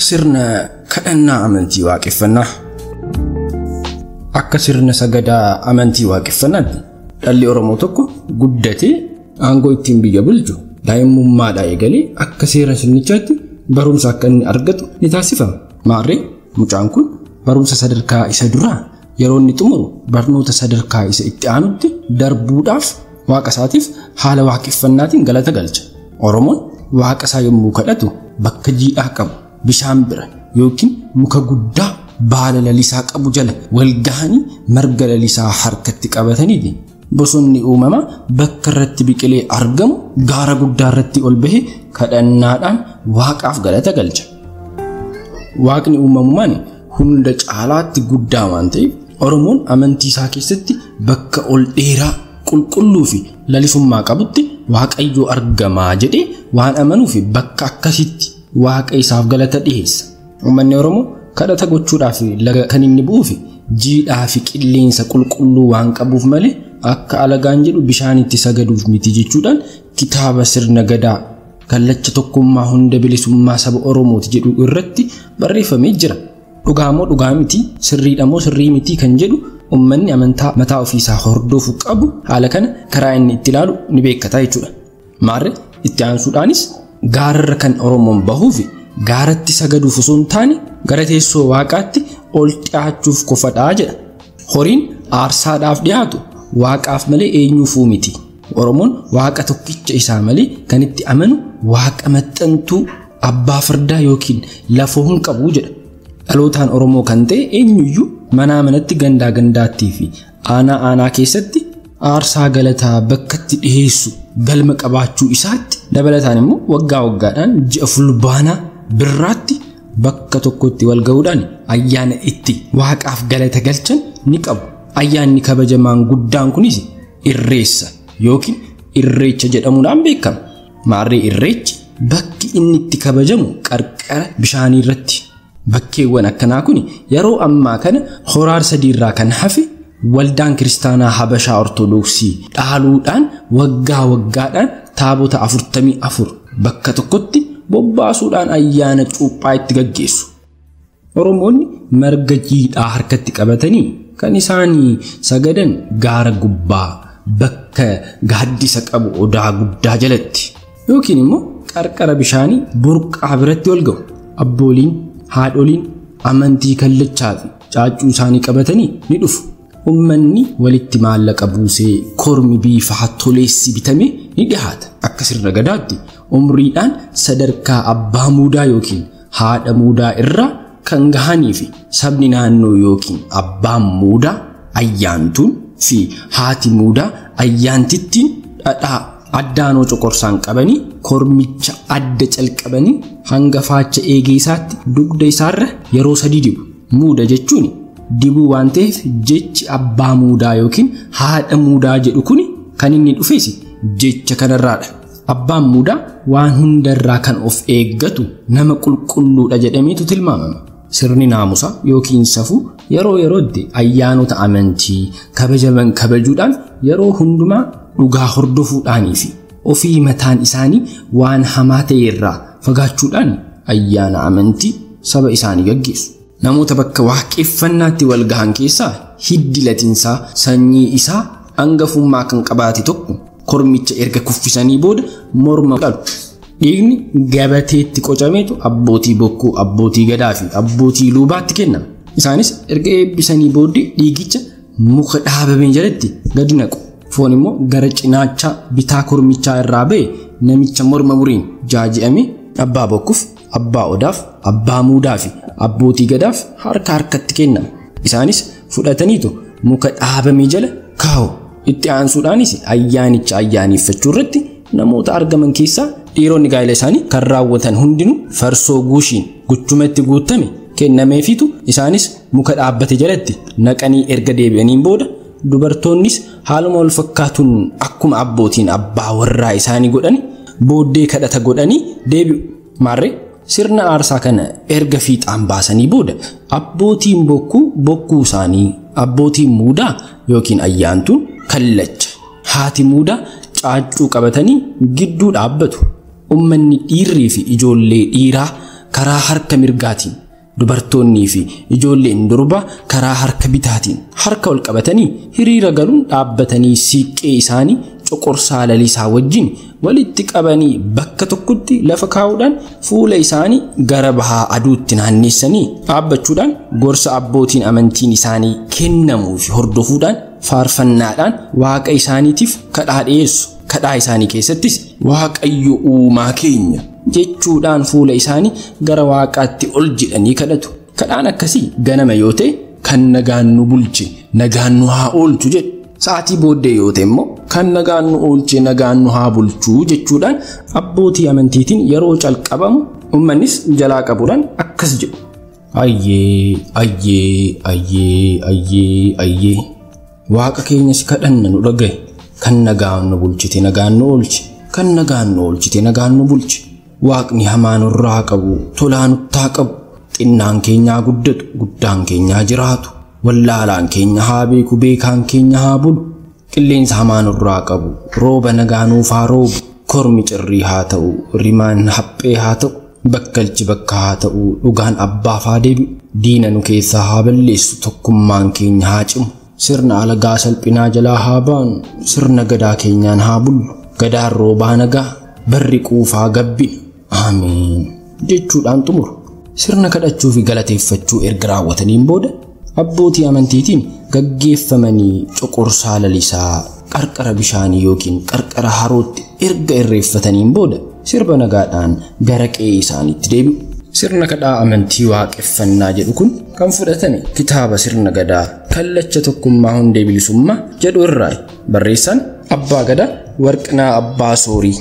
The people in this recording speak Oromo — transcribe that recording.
Sirna kadhannaa amantii waaqeffannaa. Akka sirna sagadaa amantii waaqeffannaatti dhalli Oromoo tokko guddatee aangoo ittiin biyya bulchu daa'imummaadhaa eegalee akka seera sirnichaatti barumsa akka inni argatu ni taasifama. Maarree mucaan kun barumsa sadarkaa isa duraa yeroo inni xumuru barnoota sadarkaa isa itti aanutti darbuudhaaf waaqa isaatiif haala waaqeffannaatiin galata galcha. Oromoon waaqa isaa yommuu kadhatu bakka jiidhaa qabu bishaan bira yookiin muka guddaa baala lalisaa qabu jala wal gahanii marga lalisaa harkatti qabataniiti. Bosonni uumamaa bakka irratti biqilee argamu gaara guddaa irratti ol bahee kadhannaadhaan waaqaaf galata galcha. Waaqni uumamumaan hunda caalaatti guddaa waan ta'eef Oromoon amantii isaa keessatti bakka ol dheeraa qulqulluu fi lalisummaa qabutti Waaqayyo argamaa jedhee waan amanuuf bakka akkasitti waaqa isaaf galata dhiheessa. Uummanni Oromoo kadhata gochuudhaaf laga kan inni bu'uuf jiidhaa fi qilleensa qulqulluu waan qabuuf malee akka alagaan jedhu bishaan itti sagaduuf miti jechuudhaan kitaaba sirna gadaa kallacha tokkummaa hunda bilisummaa saba Oromooti jedhu irratti barreeffamee jira. Dhugaa moo dhugaa miti, sirriidha moo sirrii miti kan jedhu uummanni amantaa mataa ofiisaa hordofu qabu haala kana karaa inni itti ilaalu ni beekata jechuudha. Maarree itti aansuudhaanis gaararra kan Oromoon bahuuf gaaratti sagaduuf osoo hin taane gara teessoo waaqaatti ol dhiyaachuuf kofadhaa jedha. Horiin aarsaadhaaf dhiyaatu waaqaaf malee eenyuufuu miti. Oromoon waaqa tokkicha isaa malee kan itti amanu waaqa maxxantuu abbaa fardaa yookiin lafoo hin qabu jedha. Dhalootaan Oromoo kan ta'e eenyuyyuu manaa manatti gandaa gandaattii fi aanaa aanaa keessatti aarsaa galataa bakkatti dhiheessu galma qabaachuu isaatti dabalataan immoo waggaa waggaadhaan ji'a fulbaanaa birraatti bakka tokkotti wal ga'uudhaan ayyaana itti waaqaaf galata galchan ni qabu. Ayyaanni kabajamaan guddaan kunis Irreessa yookiin Irreecha jedhamuudhaan beekama. Maarree Irreechi bakki inni itti kabajamu qarqara bishaanii irratti. Bakkeewwan akkanaa kun yeroo ammaa kana horaar sadiirraa kan hafe waldaan kiristaanaa Habashaa Ortoodooksii dhaaluudhaan waggaa waggaadhaan taabota 44 bakka tokkotti bobbaasuudhaan ayyaana cuuphaa itti gaggeessu. Oromoonni marga jiidhaa harkatti qabatanii kan isaanii sagadan gaara gubbaa bakka gaaddisa qabu odaa guddaa jalatti yookiin immoo qarqara bishaanii burqaa biratti wal ga'u. Abbooliin, haadholiin amantii kallachaa fi caaccuu isaanii qabatanii ni dhufu. Uummanni walitti maallaqa buusee kormi biifaa toleessi bitame ni dhiyaata. Akka sirna gadaatti umriidhaan sadarkaa abbaa muudaa yookiin haadha muudaa irraa kan gahanii fi sabni naannoo yookiin abbaan muudaa ayyaantuun fi haati muudaa ayyaantittiin dhadhaa addaanoo coqorsaan qabanii kormicha adda calqabanii hanga faacha eegee isaatti dugda isaarra yeroo sadii dibu. Muuda jechuun dibuu waan ta'eef jechi abbaa muudaa yookiin haadha muudaa jedhu kun kan inni dhufes jecha kanarraadha. Abbaan muudaa waan hundarraa kan of eeggatu nama qulqulluudha jedhameetu tilmaamama. Sirni naamusaa yookiin safuu yeroo yerootti ayyaanota amantii kabajaman kabajuudhaan yeroo hundumaa dhugaa hordofuudhaanii fi ofii mataan isaanii waan hamaa ta'e irraa fagaachuudhaan ayyaana amantii saba isaanii gaggeessu. Namoota bakka waaqeffannaatti wal gahan keessaa hiddi latiinsaa sanyii isaa hangafummaa kan qabaate tokko kormicha erga kuffisanii booda morma qalu. Dhiigni gabateetti qocameetu abbootii bokkuu, abbootii gadaa fi abbootii luubaatti kennama. Isaanis erga eebbisanii booddee dhiigicha muka dhaabame jalatti gadi naqu. Foon immoo gara cinaachaa bitaa kormichaa irraa ba'e namicha morma muriin jaaji'ame abbaa bokkuuf, abbaa odaaf, abbaa muudaa fi abbootii gadaaf harka harkatti kennama. Isaanis fudhataniitu muka dhaabame jala kaa'u. Itti aansuudhaanis ayyaanicha ayyaaneffachuu irratti namoota argaman keessaa dhiironni gaa'ela isaanii kan raawwatan hundinuu farsoo guushiin guchumatti guutame kennameefitu isaanis muka dhaabbate jalatti naqanii erga deebi'aniin booda dubartoonnis haaluma wal fakkaatuun akkuma abbootiin abbaa warraa isaanii godhani booddee kadhata godhanii deebi'u. Maarree sirna aarsaa kana erga fiixaan baasanii booda abbootiin bokkuu bokkuu isaanii, abbootiin muudaa yookiin ayyaantuun kallacha, haati muudaa caaccuu qabatanii gidduu dhaabbatu. Uummanni dhiirrii fi ijoollee dhiiraa karaa harka mirgaatiin, dubartoonnii fi ijoolleen durbaa karaa harka bitaatiin harka ol qabatanii hiriira galuun dhaabbatanii siiqqee isaanii coqorsaa lalisaa wajjin walitti qabanii bakka tokkotti lafa kaa'uudhaan fuula isaanii gara bahaa aduutti naanneessanii dhaabbachuudhaan gorsa abbootiin amantiin isaanii kennamuu fi hordofuudhaan faarfannaadhaan waaqa isaaniitiif kadhaa dhiyeessu. Kadhaa isaanii keessattis Waaqayyo uumaa keenya jechuudhaan fuula isaanii gara waaqaatti ol jedhanii kadhatu. Kadhaan akkasii ganama yoo ta'e kan nagaan nu bulche nagaan nu haa oolchu jedhu. Sa'aatii booddee yoo ta'e immoo kan nagaan nu oolche nagaan nu haa bulchuu jechuudhaan abbootii amantiitiin yeroo calqabamu uummannis jalaa qabuudhaan akkas jedhu. Ayyee, ayyee, ayyee, ayyee, ayyee. Waaqa keenya si kadhanna nu dhagaye. Kan nagaan nu bulchite nagaan nu oolche. Kan nagaan nu oolchite nagaan nu bulche. Waaqni hamaa nurraa qabu, tolaa nuttaa qabu. Xinnaan keenyaa guddatu, guddaan keenyaa jiraatu. Wallaalaan keenya haa beeku, beekaan keenya haa bulu. Qilleensa hamaa nurraa qabu, rooba nagaa nuuf haa roobu. Kormi cirrii haa ta'u, rimaan haphee haa ta'u. Bakkalchi bakka haa ta'u, dhugaan abbaaf haa deebi'u. Diina nu keessaa haa balleessu, tokkummaan keenya haa cimu. Sirna alagaa salphinaa jalaa haa baanu, sirna gadaa keenyaan haa bullu. Gadaan roobaa nagaa, barri quufaa gabbina. Ameen jechuudhaan xumuru. Sirna kadhachuu fi galateeffachuu erga raawwataniin booda abbootii amantiitiin gaggeeffamanii coqorsaa lalisaa qarqara bishaanii yookiin qarqara harootti erga irreeffataniin booda sirba nagaadhaan gara qe'ee isaaniitti deebi'u. Sirna kadhaa amantii waaqeffannaa jedhu kun kan fudhatame kitaaba sirna gadaa kallacha tokkummaa hundee bilisummaa jedhu irraa, barreessaan Abbaa Gadaa Warqinaa Abbaa Soorii.